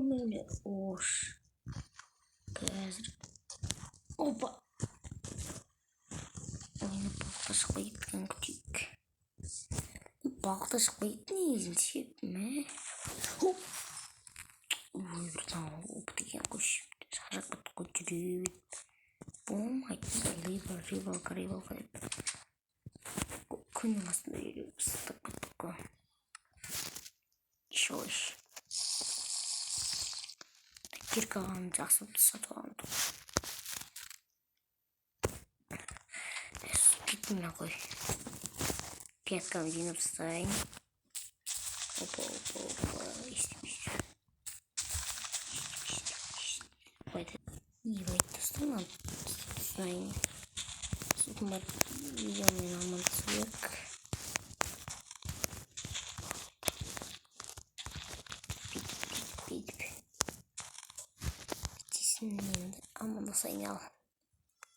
Міне, ош. Қазір. Опа. Ойны балықта шықпай кеткен, күтейік. Балықта шықпай кетті негізінде ше, мә. Хоп. Ой, братан, опыт екен қойшы. Шаршап кеттік қой, жүре беріп. Болмайды. Рыба, рыбалка, рыбалка деп. Күннің астында жүріп ыстап кеттік қой. Еще. Кирка алғаным жақсы болды, сатып алғаным. Кеттім мына қой. Пяткамды жинап тастайын. Опа, опа, опа. Естіп, естіп. Ебать, достар, мынаны тастайын. Сосын барып видеомен амандасу керек. Бүйтіп, бүйтіп, бүйтіп. Сосын енді амандасайын, ал.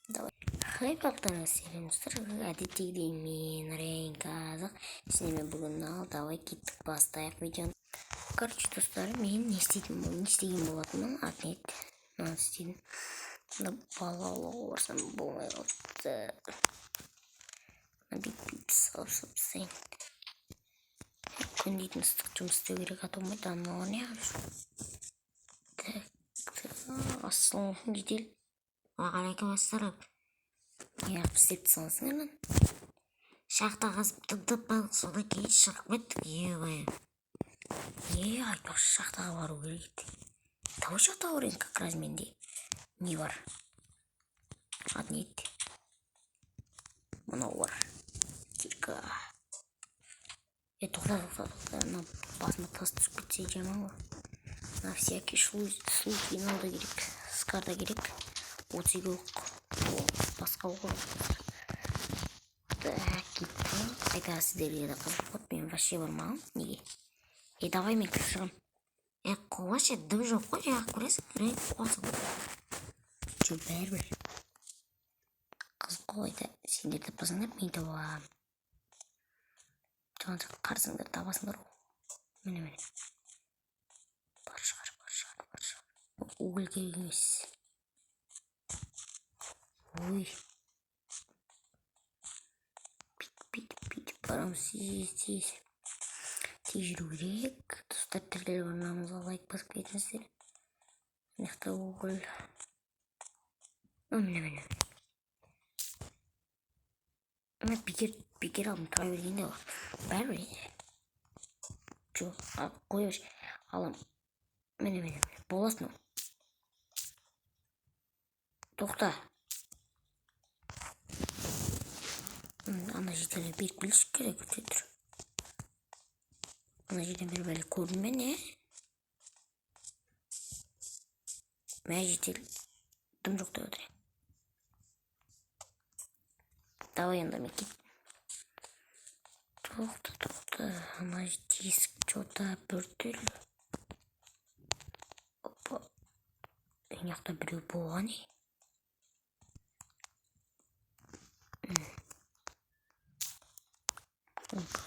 Давай. Хай, барлықтарыңызға сәлем, достар. Әдеттегідей мен Рейн Қазақ. Сіздермен бүгін, ал, давай, кеттік, бастайық видеоны. Короче, достар, мен не істейтін, не істеген болатынмын, атын еді. Мынаны істедім. Мына балық аулауға барсам, болмай қалды. Мына бүйтіп бүйтіп салып салып тастайын. Күн дейтін ыстық, жұмыс істеу керек, а то болмайды. Аналар неғып жүр? Так, так, ассалаумағалейкум, жедел. Уағалейкум. Неғып істеп тастағансыңдар мынаны? Шахта қазып, дым таппадық, содан кейін шығып кеттік, е. Е, айтпақшы, шахтаға бару керек еді. Давай шахтаға барайын, как раз менде не бар? Аты не еді? Мынау бар. Кирка. Е, тоқта, тоқта, тоқта. Мына басыма тас түсіп кетсе, жаман ғой. На всякий случай мынау да керек. Скар да керек. 32 оқ. Басқа оқ. Так, кеттім. Қайта сіздерге де қызық болады. Мен вообще бармағанмын. Неге? Е, давай, мен кіріп шығамын. Е, қуашы, дым жоқ қой, жаңағы көресің, рейн қуасың. Жоқ, бәрібір. Қызық қой, айта. Сендер таппасаңдар, мен табамын. Жан қарасаңдар, табасыңдар ғой. Міне, міне. Бар шығар, бар шығар, бар шығар. Уголь керек емес. Ой. Бүйтіп, бүйтіп, бүйтіп барамыз, тез, тез. Тез жүру керек. Достар, тіркеліп, арнамызға лайк басып кетіңіздер. Мына жақта уголь. Міне, міне. Міне, бекер, бекер алдым, тұра бергенде ғой. Бәрібір енді. Жоқ, қоя берші. Алам. Міне, міне, міне. Боласың ол. Тоқта. Ана жерден беріп келші керек, күте тұр. Ана жерден бір бәле көрдім мен, е? Мә, жедел. Дым жоқ деп отыр. Давай енді мен кет. Тоқта, тоқта. Ана диск че-то біртүрлі. Опа. Мына жақта біреу болған, е? Опа.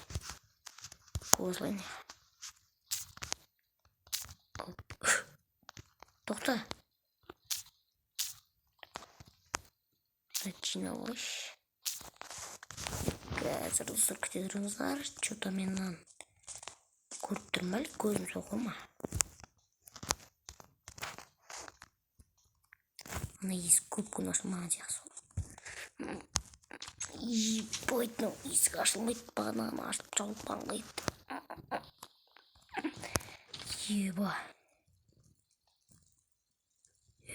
Осылай. Оп. Тоқта. Жинап алайыншы. Қазір, достар, күте тұрыңыздар. Че-то мен мынаны көріп тұрмын ба, әлде көзім соқыр ма? Ана есік көп күн ашылмаған сияқты. Ебать, мынау есік ашылмайды, бағанағыны ашылып жауып қалған. Еба.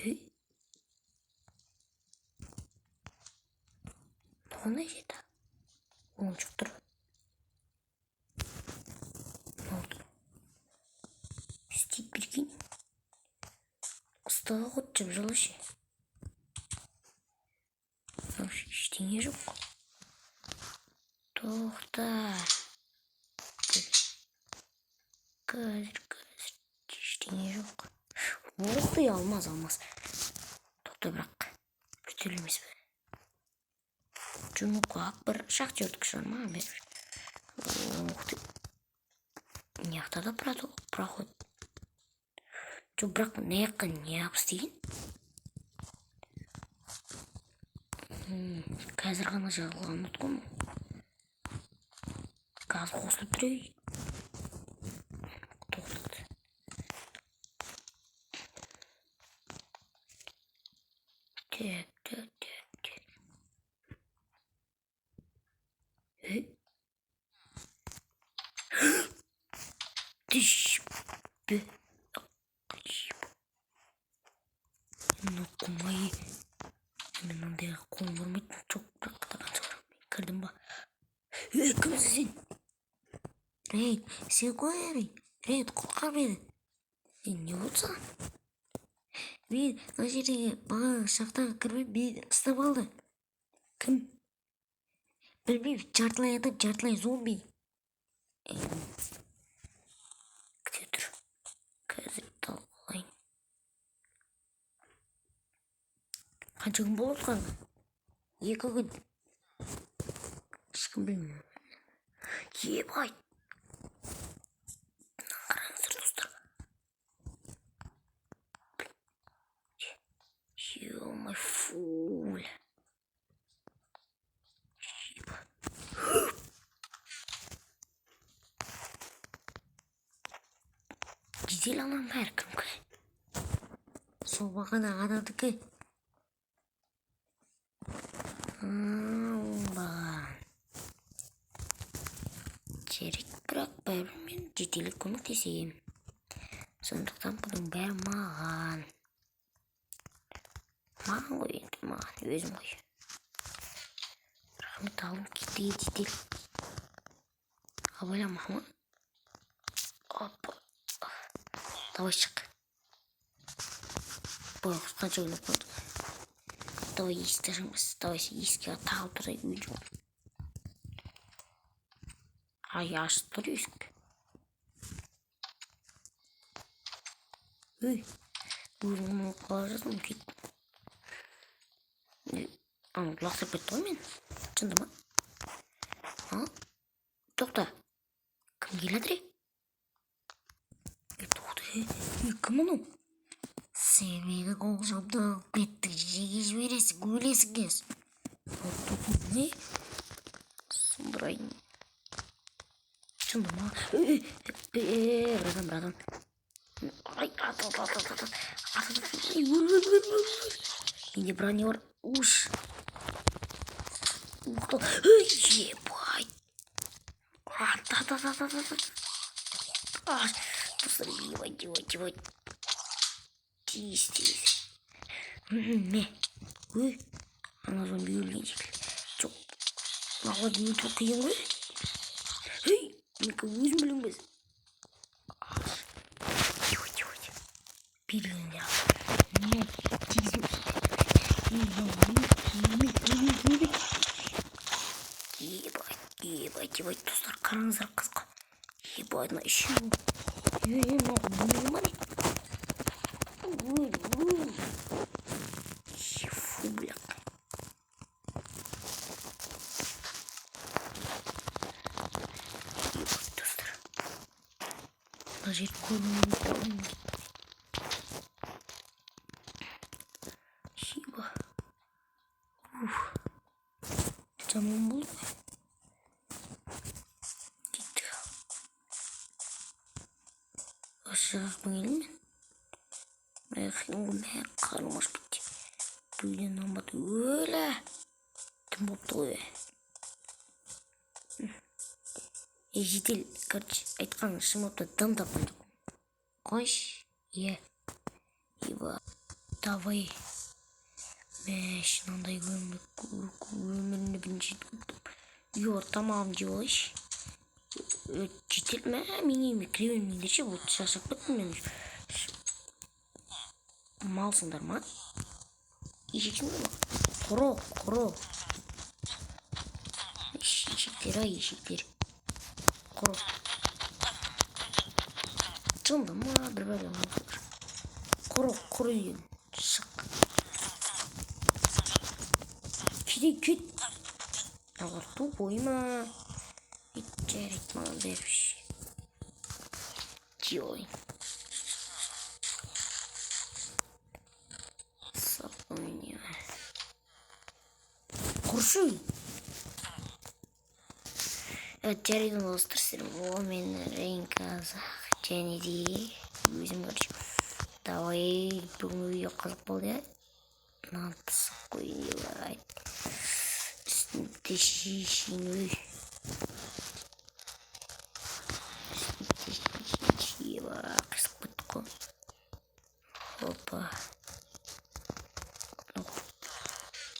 Ей. Мынау не жерде? Ойыншық тұр. Мынау тұр. Істейді, прикинь. Ыстығы ғой, жып-жылы ше. Мынау ештеңе жоқ. Тоқта. Қазір, қазір. Ештеңе жоқ. Ох ты, алмаз, алмаз. Тоқта, бірақ. Біртүрлі емес пе? Ну как, бір шахтердікі шығар ма, бәрібір. Ух ты. Мына жақта да проход. Жоқ, бірақ мына жаққа неғып істеген? Қазір ғана жағылған от қой мынау. Газ қосылып тұр ей. Тоқтады. Так, так, так, так. Ей. Тіш. Бе. Мына қумай. Мен мындайға қолым бармайды. Жоқ, бірақ до конца барамын. Кірдім ба? Ей, кімсің сен? Рейд, сен ғой, Рейд. Рейд, құтқар мені. Ей, не болды саған? Мен мына жердегі маған шахтаға кірмей мені ұстап алды. Кім? Білмеймін, жартылай адам, жартылай зомби. Күте тұр. Қазір талқылайын. Қанша күн болды отқаныңа? 2 күн. Ешкім білмейді. Ебай. Қараңыздар, достар. Ё-моё, фу. Еба. Жедел ананың бәрі кімкі? Сол бағана адамдікі. Оңбаған. Жарайды, бірақ бәрібір мен жедел көмектесемін. Сондықтан бұның бәрі маған. Маған ғой енді, маған, өзім ғой. Рахмет, алым кетті жедел. Абайла, мама. Опа. Давай шық. Байғұс қанша күн болып қалды. Давай есікті ашамыз. Давай есікке тағып тұрсай үй жоқ. Ай, ашып тұр есік. Ей, өзім ұмытып қала жаздым, кет. Ей, ана лақтырып кетті ғой мен. Шынында ма? А? Тоқта. Кім келе жатыр, ей? Ей, тоқта, ей. Ей, кім анау? Сен менің олжамды алып кеттің, жеге жібересің, өлесің кез. Не? Сұмдырайын. Шынында ма? Ей, ей, ей, братан, братан. Ай, ат, ат, ат, ат, ат, ат, ат, ат, ей, өл, өл, өл, өл, өл. Менде броня бар. Уш. Ух ты. Ей, ебать. Ат, ат, ат, ат, ат, ат, ат. Аш, достар, ебать, ебать, ебать. Тиіс, тиіс. Ме. Ой, ана зомби өлген секілді. Жоқ, маған өте қиын ғой. Ей, менікі өзім білемін. Аш. Ебать, ебать. Белгілі. Ме, тигізу. Ебать, ебать, ебать, достар, қараңыздар қызға. Ебать, мына үшеуі. Ей, мынау өлмеген ма не? Өл, өл. Фу, бля. Ебать, достар. Мына жер көрінбейді. Еба. Уф. Жаман болды ғой. Кеттік. Осы жақпен келдім мен. Мә, қарным ашып кетті. Бүйден нанбады. Өлә. Түн болыпты ғой. Ей, жедел, короче, айтқаның шын болыпты, дым тапқан жоқпын. Қойшы. Е. Еба. Давай. Мәш, мынандай өмірімде бірінші рет көрдім. Үй бар, тамағымды жеп алайыншы. Жедел, мә, менің үйіме кіре бермеңдерші, вот шаршап кеттім мен. Малсыңдар ма? Ешексіңдер ма? Құры, құры. Ешектер, ай, ешектер. Құры. Жынды ма? Бір бәле болған. Құры, құры үйден. Шық. Кет, кет. Мыналар тупой ма? Ит, жарайды, маған бәрібір. Жеп алайын. Тұршы. Жарайды, достар, сіздер мен Рейн Қазақ және де өзім. Короче, давай, бүгінгі видео қызық болды, иә. Мынаны пысық қой, үстінде шешейін, ой, үстінде. Қисық кеттік қой. Опа,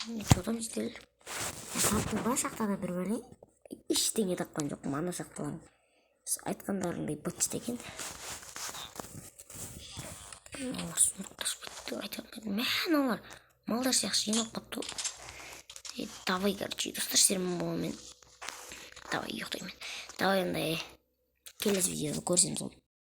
че там істелді? Таптың ба шахтада бір бәле? Ештеңе тапқан жоқпын. Ана шахталар айтқандарыңдай быт екен. Мыналар сундуктар кетті, айта алмадым. Мә, мыналар малдар сияқты жиналып қалыпты ғой. Давай, короче, достар, сіздермен болғанмен, давай, ұйықтаймын. Давай, ондай, келесі видеода көрісеміз ғой.